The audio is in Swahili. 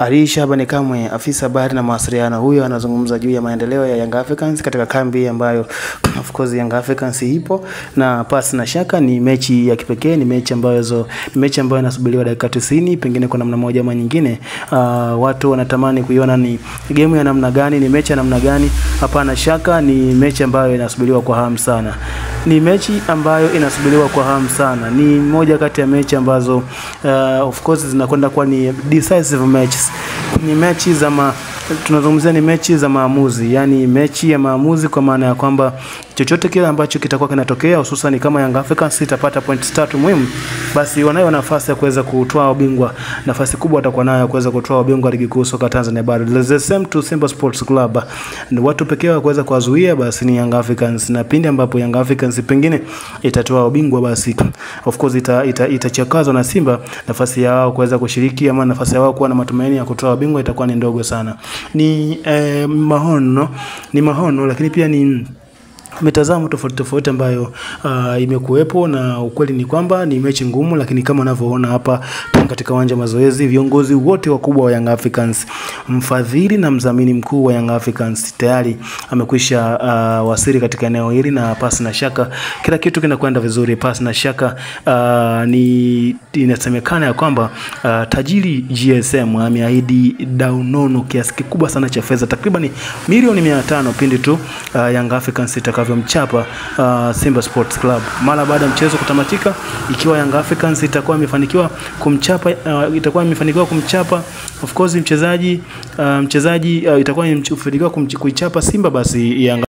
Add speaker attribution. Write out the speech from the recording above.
Speaker 1: Ali Shabani Kamwe, afisa habari na mawasiliano, huyo anazungumza juu ya maendeleo ya Young Africans katika kambi ambayo of course Young Africans ipo, na pasi na shaka ni mechi ya kipekee, ni mechi ambayo inasubiriwa dakika 90, pengine kwa namna moja ama nyingine. Watu wanatamani kuiona ni game ya namna gani, ni mechi ya namna gani. Hapana shaka ni mechi ambayo inasubiriwa kwa hamu sana. Ni mechi ambayo inasubiriwa kwa hamu sana. Ni moja kati ya mechi ambazo of course zinakwenda kuwa ni decisive matches. Ni mechi za tunazungumzia ni mechi za maamuzi, yani mechi ya maamuzi kwa maana ya kwamba chochote kile ambacho kitakuwa kinatokea, hususan kama Young Africans itapata points 3 muhimu, basi wanayo nafasi ya kuweza kutoa ubingwa. Nafasi kubwa watakuwa nayo ya kuweza kutoa ubingwa ligi kuu soka Tanzania bara. The same to Simba Sports Club. Ni watu pekee wa kuweza kuwazuia basi ni Young Africans, na pindi ambapo Young Africans pengine itatoa ubingwa, basi of course itachakazwa na Simba, nafasi yao kuweza kushiriki ama nafasi yao kuwa na matumaini ya kutoa ubingwa itakuwa ni ndogo sana. Ni mahono, lakini pia ni mitazamo tofauti tofauti ambayo imekuwepo, na ukweli ni kwamba ni mechi ngumu, lakini kama unavyoona hapa katika uwanja mazoezi, viongozi wote wakubwa wa Young Africans, mfadhili na mdhamini mkuu wa Young Africans tayari amekwisha wasili katika eneo hili, na pasi na shaka kila kitu kinakwenda vizuri. Pasi na shaka ni inasemekana ya kwamba tajiri GSM ameahidi dau nono kiasi kikubwa sana cha fedha, takriban milioni 500 pindi tu Young Africans itakavyomchapa Simba Sports Club mara baada ya mchezo kutamatika. Ikiwa Young Africans itakuwa imefanikiwa kumchapa of course mchezaji itakuwa imefanikiwa kuichapa Simba, basi Young